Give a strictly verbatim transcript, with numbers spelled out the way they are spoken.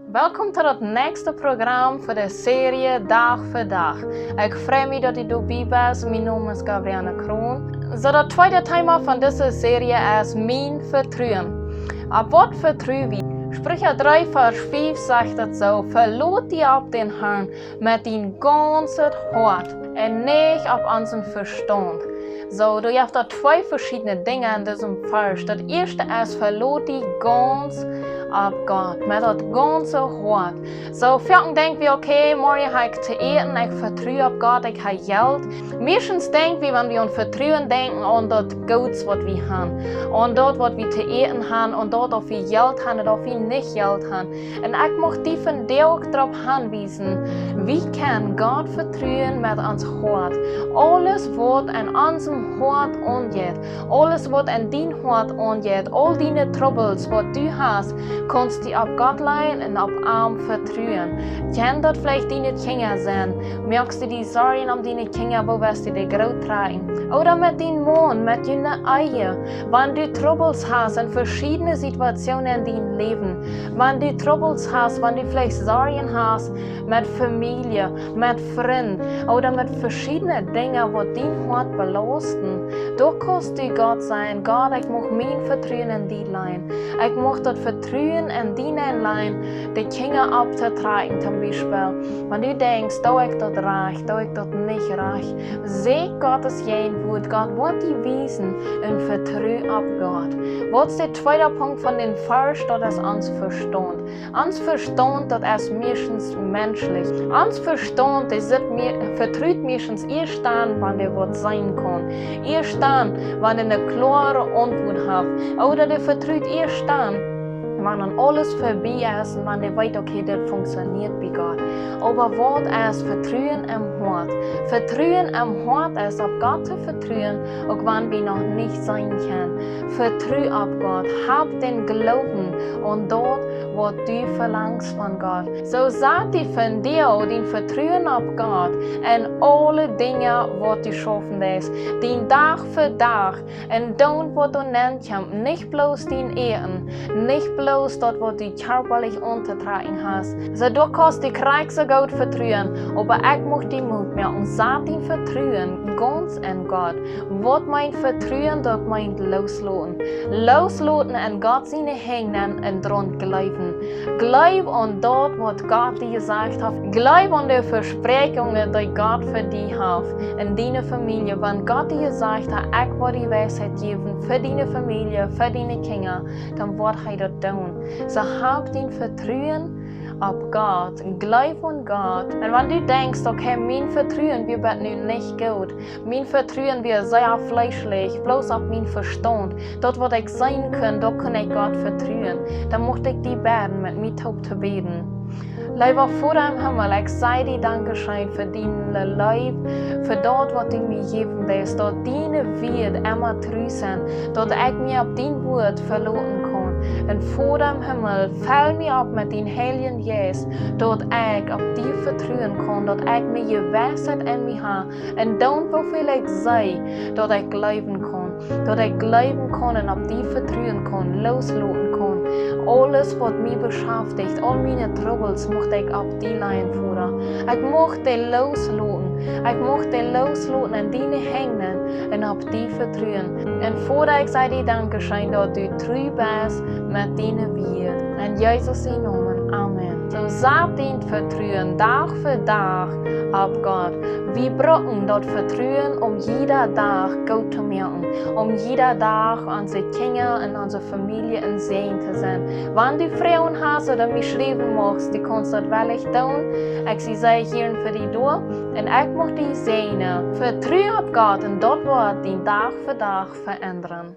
Welkom to daut näakjste Program fa de Serie Dach fa Dach. Ekj frei mie, daut du doabie best. Mien Nomen es Gabrielle Kroon. Soo, daut tweede Thema von dise Serie es mien Vetruen. Opp waut vetru wie? Spricha dree Varsch fief sajcht et soo: "Veloot die opp dän Harn met dien gaunzet Hoat un nich opp onsen Vestaunt." Soo, doa jeft daut twee veschiedne Dinja en disem Varsch. Daut ieeschte es: "Veloot die gaunz opp Gott, met daut gaunze Hoat." Soo, foaken denkj wie: "Okay, morjen hab ekj to äten, ekj vetru opp Gott, ekj hab Jelt." Meistens denkj wie, wan wie aun Vetruen denkjen, aun daut Goods, waut wie han, aun daut, waut wie to äten han, aun daut, auf wie Jelt han ooda auf wie nich Jelt han. Un ekj mucht die vondoag uk doaropp hanwiesen, wie kjennen Gott vetruen met ons Hoat. Aules, waut en onsem Hoat aunjeit, aules, waut en dien Hoat aunjeit, aul diene Trubbels, waut du hast, kaust du opp Gott lajen un opp am vetruen. Kjennen daut veleicht diene Kjinja sennen? Moakst du die Sorjen om diene Kjinja, woo woascht du dee groot droagen? Ooda met dien Maun, met june Ehe, wan du Trubbels hast en veschiedne Situationen en dien Läwen, wan du Trubbels hast, wan du veleicht Sorjen hast met Famielje, met Frind ooda met veschiedne Dinja, waut dien Hoat belausten, doa kaust du Gott sajen: "Gott, ekj mucht mien Vetruen en die lajen. Ekj mucht daut Vetruen en die lajen, de Kjinja opptotrakjen, toom Biespel." Wan du denkjst: "Doo ekj daut rajcht, doo ekj daut nich rajcht?" Sieekj Gott siene Jäajenwoat. Gott woat die wiesen un vetru opp Gott. Waut es de tweede Punkt von dän Varsch? Daut es ons Vestaunt. Ons Vestaunt, daut es meistens menschlich. Ons Vestaunt, dee sitt mie-, vetrut meistens ieescht dan, wan dee waut seenen kaun. Ieescht dan, wan dee eene kloare Auntwuat haft. Ooda dee vetrut ieescht dan, wan dan aules verbie es un wan dee weet: "Okay, dit funktioniert bie Gott." Oba waut es Vetruen em Hoat? Vetruen em Hoat es, opp Gott to vetruen, uk wan wie noch nich seenen kjennen. Vetru opp Gott. Hab dän Gloowen aun daut, waut du velangst von Gott. Soo sat die vondoag dien Vetruen opp Gott en aule Dinja, waut du schaufen deist, dien Dach fa Dach, un doo, waut du nennst, nich bloos dien Äten, nich bloos daut, waut du kjarpalich auntotrakjen hast. Soo, du kaust die krakjt soo goot vetruen, oba ekj mucht die Moot moaken, sat dien Vetruen gaunz en Gott. Waut meent vetruen? Daut meent loosloten. Loosloten un Gott siene Henj nämen un doaraun jleewen. Jleew aun daut, waut Gott die jesajcht haft. Jleew aun de Vespräakjungen, dee Gott fa die haft un diene Famielje. Wan Gott die jesajcht haft: "Ekj woa die Weisheit jäwen fa diene Famielje, fa diene Kjinja", dan woat hee daut doonen. Soo, hab dien Vetruen opp Gott, jleew aun Gott. Un wan du denkjst: "Okay, mien Vetruen wia bat nu nich goot, mien Vetruen wia sea fleeschlich, bloos opp mien Vestaunt, daut, waut ekj seenen kunn, doa kunn ekj Gott vetruen", dan mucht ekj die bäden, met mie toop to bäden. Leewa Voda em Himmel, ekj saj die Dankscheen fa diene Leew, fa daut, waut du mie jejäft hast, daut diene Wieed emma tru sent, daut ekj mie opp dien Wuat veloten kaun. Un Voda em Himmel, fell mie opp met dien Heiljen Jeist, daut ekj opp die vetruen kaun, daut ekj mea Jewisheit en mie hab, un dan, woo väl ekj see, daut ekj jleewen kaun, daut ekj jleewen kaun un opp die vetruen kaun, loosloten kaun. Aules, waut mie beschaftijcht, aul miene Trubbels, mucht ekj opp die lajen, Voda. Ekj mucht dee loosloten. Ekj mucht dee loosloten un diene Henj nämen un opp die vetruen. Un Voda, ekj saj die Dankscheen, daut du tru best met diene Wieed. En Jesus sienen Nomen, amen. Soo sat dien Vetruen Dach fa Dach opp Gott. Wie brucken daut Vetruen, om jieda Dach goot to moaken, om jieda Dach onse Kjinja un onse Famielje een Säajen to sennen. Wan du Froagen hast ooda mie schriewen muchst, du kaust daut wellich doonen. Ekj sie sea jieren fa die doa un ekj mucht die säajnen. Vetru opp Gott un daut woat dien Dach fa Dach veendren.